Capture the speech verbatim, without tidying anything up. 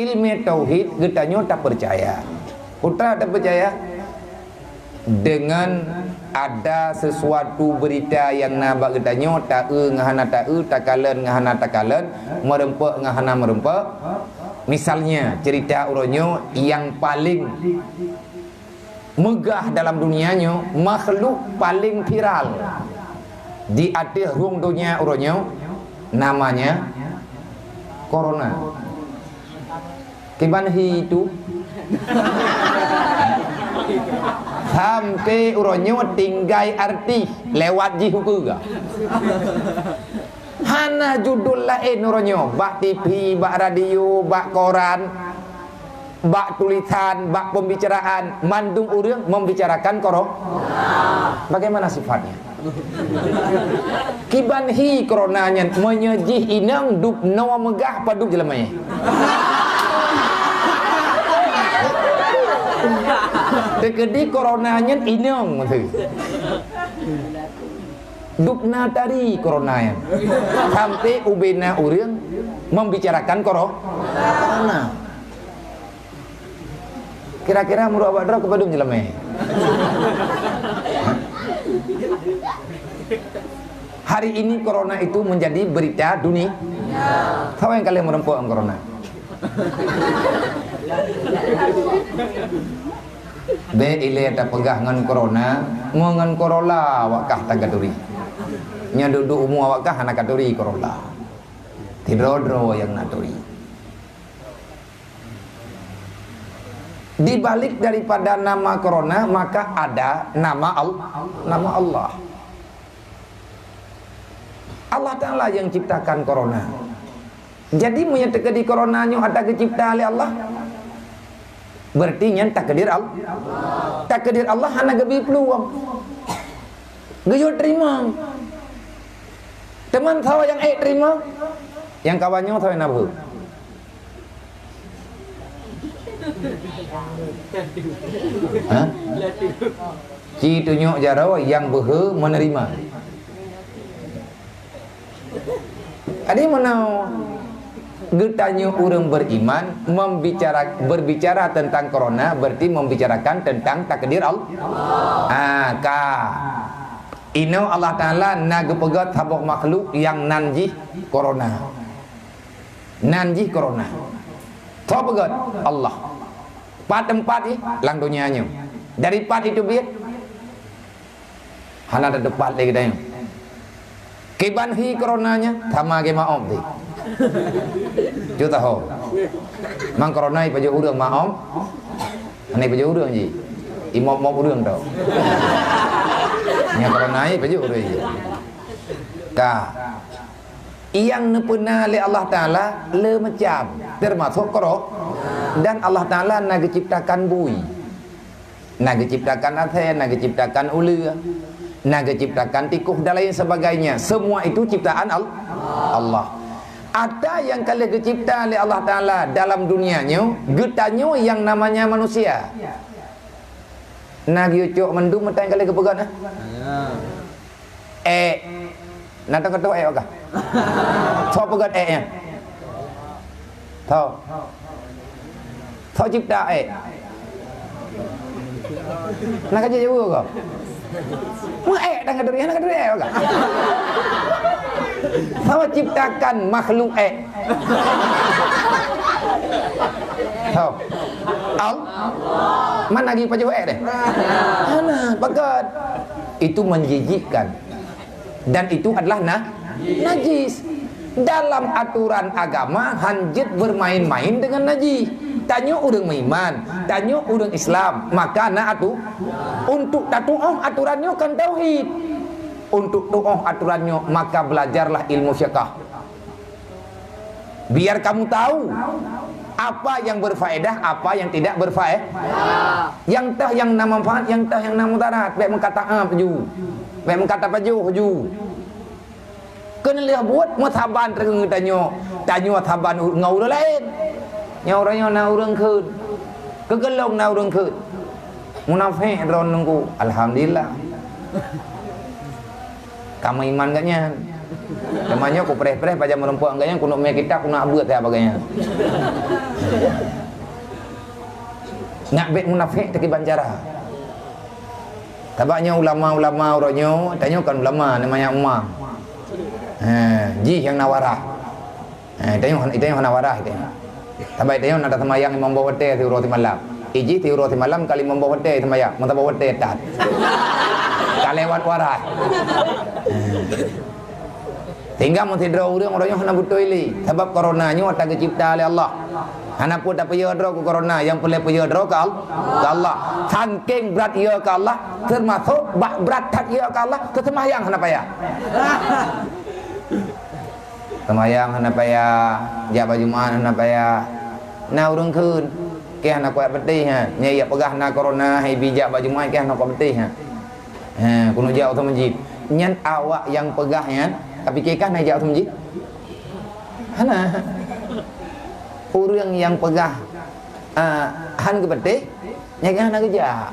Ilmu tauhid geutanyoe tapeucaya. Peue teuma tapeucaya? Deungon ada sesuatu beurita nyang na bak geutanyoe, taeu ngon hana taeu, takalon ngon hana takalon, meureumpok ngon hana meureumpok. Misalnya, cerita uroe nyoe nyang paleng meugah dalam dunia nyoe, makhluk paleng viral di ateueh rhueng donya uroe nyoe, namanya corona. Kiban hi itu? Sampai uroe nyoe tinggai artis lewat jih ukeue. Hana judul laén uroe nyoe, bak T V, bak radio, bak koran, bak tulisan, bak pembicaraan, mandum ureuëng membicarakan koro-, bagaimana sifatnya? Kiban hi corona nyan, meunyoe jih inong dub noe meugah padub jeulamé. Teukeudi corona nyan inong maksud. Dub na tari corona nyan. Sampai ubena ureuëng membicarakan koro-, corona. Kira-kira meunurot awak droe keupadum jeulamé? Hari ini corona itu menjadi berita dunia. Siapa yang kalian meureumpok ngon corona? Bék ilée tapeugah ngon corona, meungon corolla awak kah tagaturi. Nyan duek-duek umu awak kah hana katuri corolla. Sidroe-droe nyang na turi. Di balik daripada nama corona, maka ada nama Al-, nama Allah. Allah Taala nyang ciptakan corona. Jadi, meunyoe teukeudi corona nyoe ata geucipta lé Allah, berarti nyan takdir Al-, takdir Allah hana geubri peuluang. Geuyue teurimong. Teuma soe nyang ék teurimong? Nyang kawan nyoe soe nyang na beuhe? Hah? Ci tunyok jaroe nyang beuhe meuneurima. Jadi, meunyoe geutanyoe ureuëng beriman, membicara, berbicara tentang corona, berarti membicarakan tentang takdir Allah. Ah, ka. Inoe Allah Taala na geupeugét saboh makhluk nyang nan jih corona. Nan jih corona. Soe peugét? Allah. Pat teumpat jih? Lam donya nyoe. Dari pat jih teubiet? Hana teupat lé geutanyoe. Kiban hi corona nyan, sama ge maom teuh. Cut tahu. Mang corona ipajoh ureuëng maom. Hana ipajoh ureuëng jih. Imop-mop ureuëng tau. Nyang corona ipajoh ureuëng jih. Ka. Nyang neupeuna lé Allah Taala le macam, termasuk koro-, dan Allah Taala na geuciptakan bui. Na geuciptakan asée, na geuciptakan uleue, na geuciptakan tikuh dan lain sebagainya. Semua itu ciptaan Al-, Allah. Ata nyang ka lheueh geucipta lé Allah Taala dalam dunia nyoe, geutanyoe nyang namanya manusia. Na geuyue cok mandum meutai nyang ka lheueh geupeugét, nah. Ék. Na teukeutôh ék ka? Soe peugét ék nyan? Soe? Soe cipta ék? Na ka jeuet jaweueb ka? Meu ék dan ka turi, na ka turi ék ka? Soe ciptakan makhluk ék? Soe? Al-, mana lagi pajoh ék deh? Hana, peugét. Itu menjijikkan. Dan itu adalah na-, najis. Dalam aturan agama, hanjeuet bermain-main dengan najis. Tanyoe ureuëng meuiman, tanyoe ureuëng Islam, maka na atu-, untuk tatuoh aturan nyoe kan tauhid. Untuk tuoh aturan nyoe, maka belajarlah ilmu fiqah. Biar kamu tahu apa yang berfaedah, apa yang tidak berfaedah. Nyang teuh nyang na manfaat, nyang teuh nyang na mudarat. Bék meukat taát ju. Bék meukat tapajoh ju. Keuneulheueh buet meusaban teungeut tanyoe, tanyoe saban u-, ngon ureuëng laén. Nyoe ureuëng nyoe na ureuëng kheun. Keugeulong na ureuëng kheun. Munafék droe nungku. Alhamdulillah. Ka meuiman geuh nyan. Teuma nyoe kupreh-preh pajan meurumpok ngon gobnyan, kuneuk mé kitab, kuneuk beuet sagai nyan. Nak bèk munafék teukiban cara. Sabab nyoe ulama-ulama uroe nyoe, tanyoe kon ulama, namanya imam. Ha, jih nyang na warah. Ha, tanyoe, tanyoe hana warah, tanyoe. Sabab tanyoe na taseumayang limong boh watèe siuroe simalam. Ijih siuroe simalam ka limong boh watèe seumayang, meusaboh watèe that. Ka lewat warah. Ha. Sehingga meusidroe ureueng, ureueng nyoe hana beutôi lé. Sabab corona nyoe ata geucipta lé Allah. Hana peue tapeuyö droe keu corona, nyang peureulèe peuyö droe keu Al-, keu Allah. Sangkéng brat yö keu Allah, teumasok bak brat that yö keu Allah, seuseumayang hana payah. Seumayang hana payah, jak bak Jumat hana payah. Na ureueng kheun, kèe hana kuat peutéh, ha. Nyan jak peugah na corona, hai bi jak bak Jumat, kèe hana kuat peutéh, ha. Ha, keuneuk jak u masjid. Nyan awak nyang peugah nyan, tapi kèe ka na jak u masjid? Hana. Ureueng nyang peugah, ah, han geupeutéh, nyan ka hana geujak.